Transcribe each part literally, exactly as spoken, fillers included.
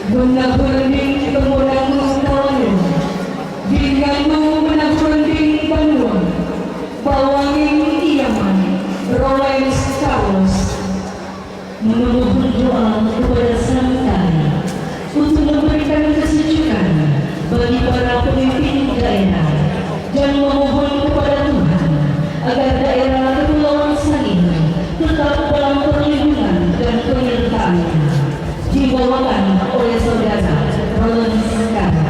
Menaburending temurang kawanan, dingangu menaburending banua, bawangin iyaman, Rolex Carlos. Memohon doa kepada Sang Dara untuk memberikan kesejukan bagi para pemimpin daerah dan memohon kepada Tuhan agar daerah Kepulauan Sangihe tetap dalam perlindungan dan penyertaan-Nya. Dibawakan oleh Saudara Roland Sekarang.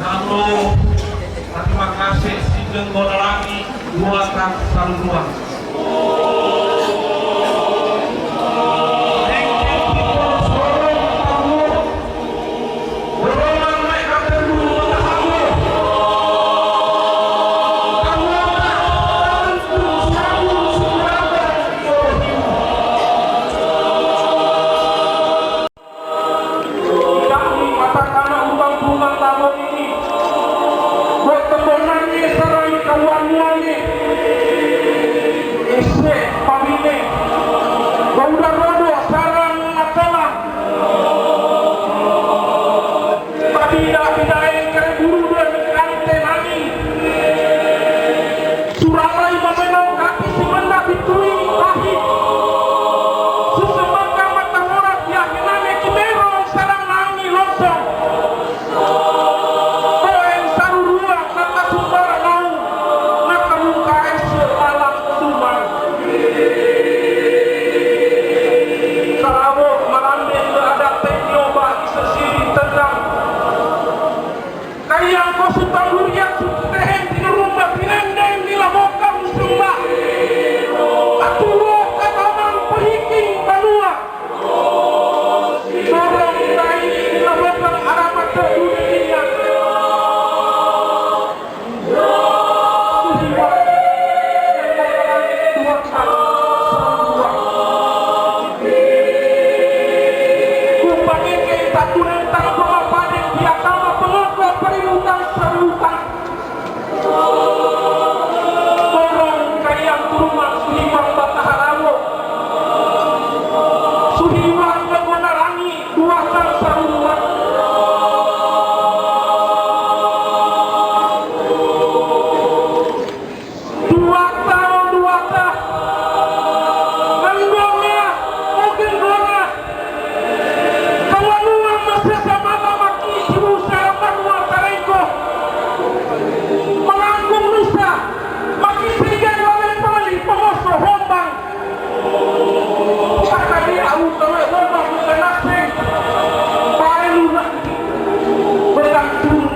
Namo, terima kasih, sideng gona lagi, dua tak saluan. Matakana umbang bunga tamo ini, buat tembonannya sarang kawanuannya, ese pamine, bauda rodo sarang matolang. Pabida-bidae kare buru dan kante nani. Suralai mameno kaki si mena bitui bahi. Susemaka mata morat ya kenane kimero sarang nani losong. Koen sarurua nakasumbar nau nakamuka ese malam tuman. Karawo malambe ke adat tengyo ba isesiri tendang. Kayang ko sutangguriat sutehen tinurumba pinendeng di labokan sumba. Atuwo kataman pehiking banua. Dorong tai di labokan alamat dunia. Torong kayang turumang suhiwang bataharawo. Suhiwang begona langi duwatan saruruan. Duwata, duwata. Nganggona, ogen gona. Kawanua masesa mata maki ibu sarapan wa tarengko. Manganggung nusa, maki seigan wale pali pomoso hombang. Pakadi au tawe hombang kanaseng. Pae luna. Berkang turun.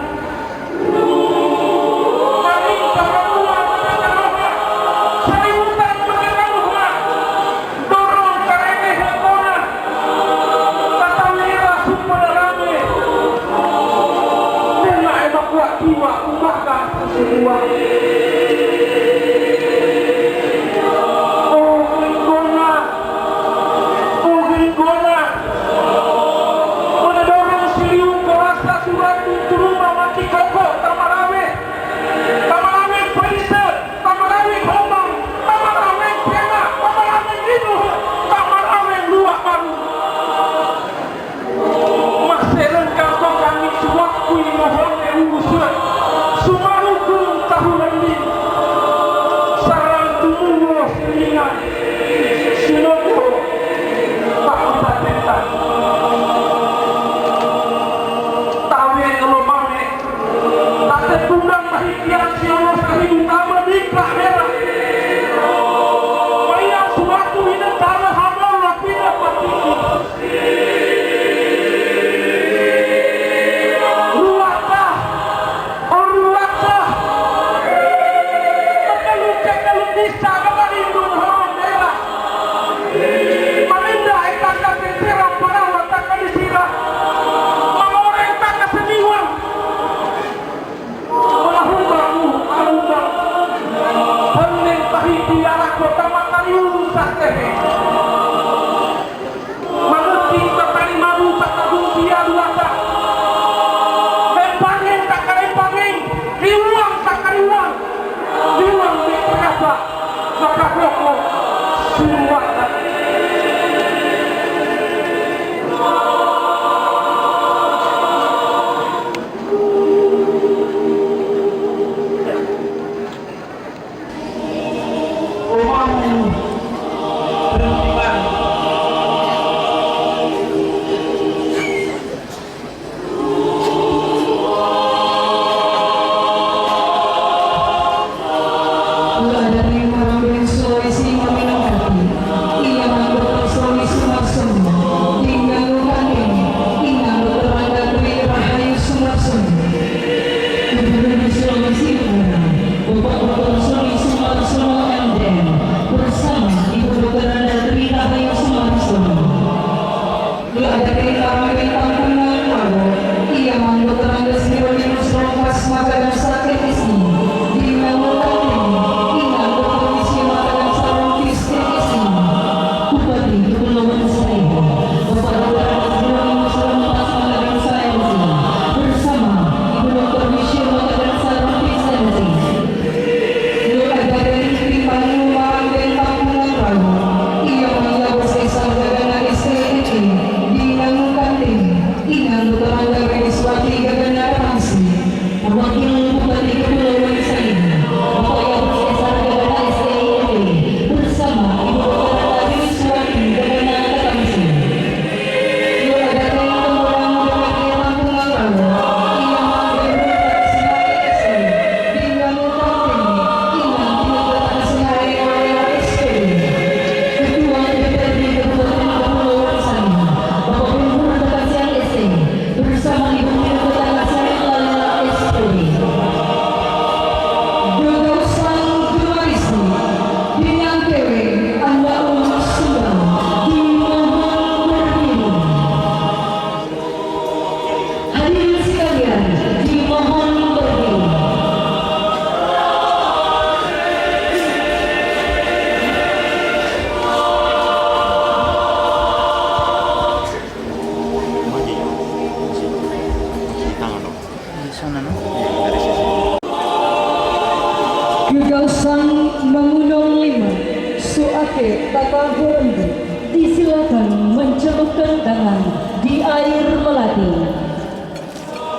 Sang mangundong lima, so ake tata hormat, disilakan mencelupkan tangan di air melati.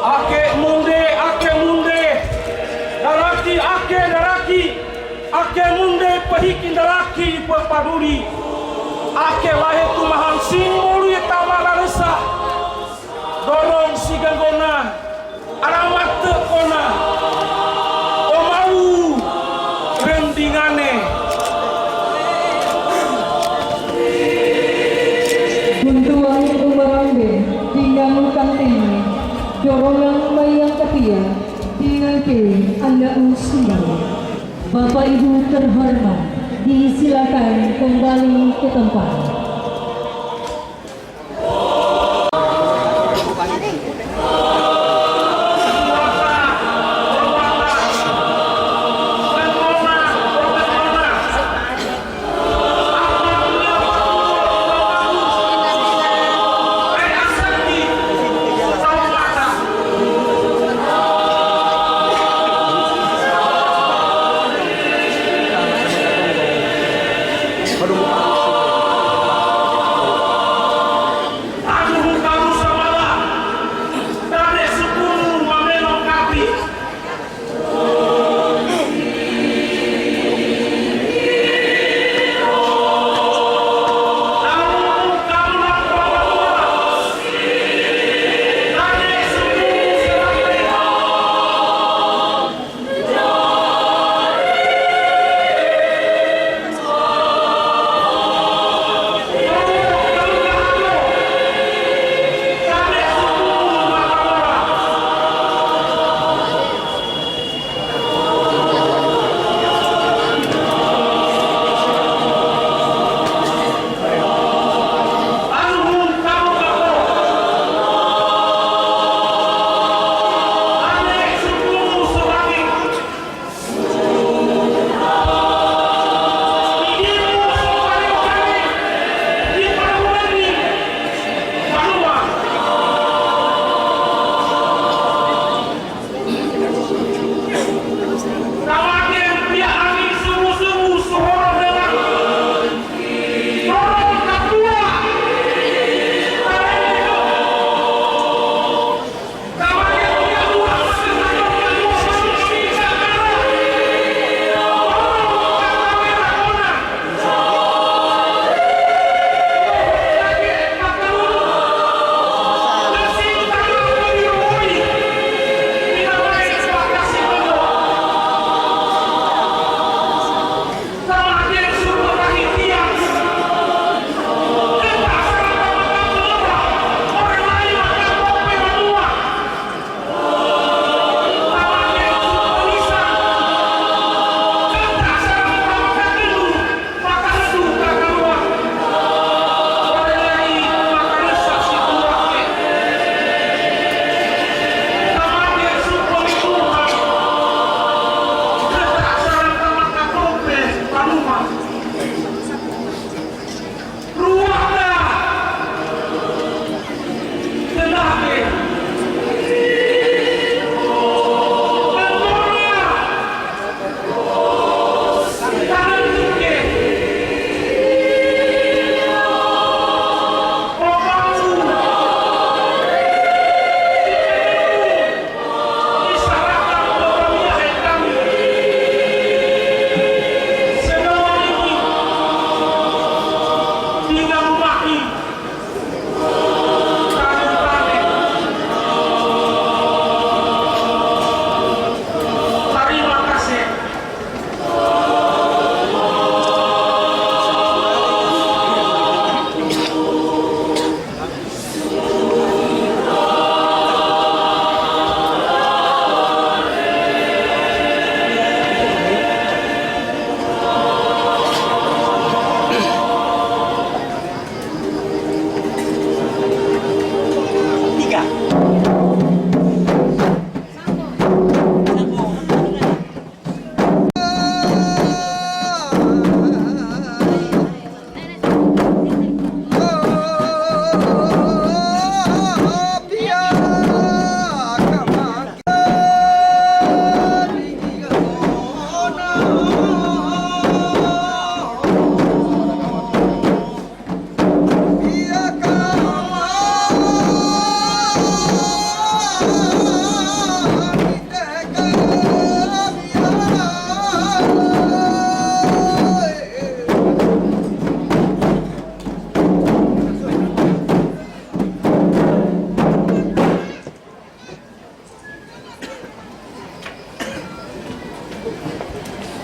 Ake munde, ake munde, daraki, ake daraki, ake munde, pehikin daraki pepaduli, ake lahe tumahan simbolu ye tama daresa, dorong si ganggona, alamat kona, o mau rendingane. Guntuang umarambe, dingan utang tene, dorongan mayang katia, dingan ke anda usumbang. Bapak Ibu terhormat, disilakan kembali ke tempat.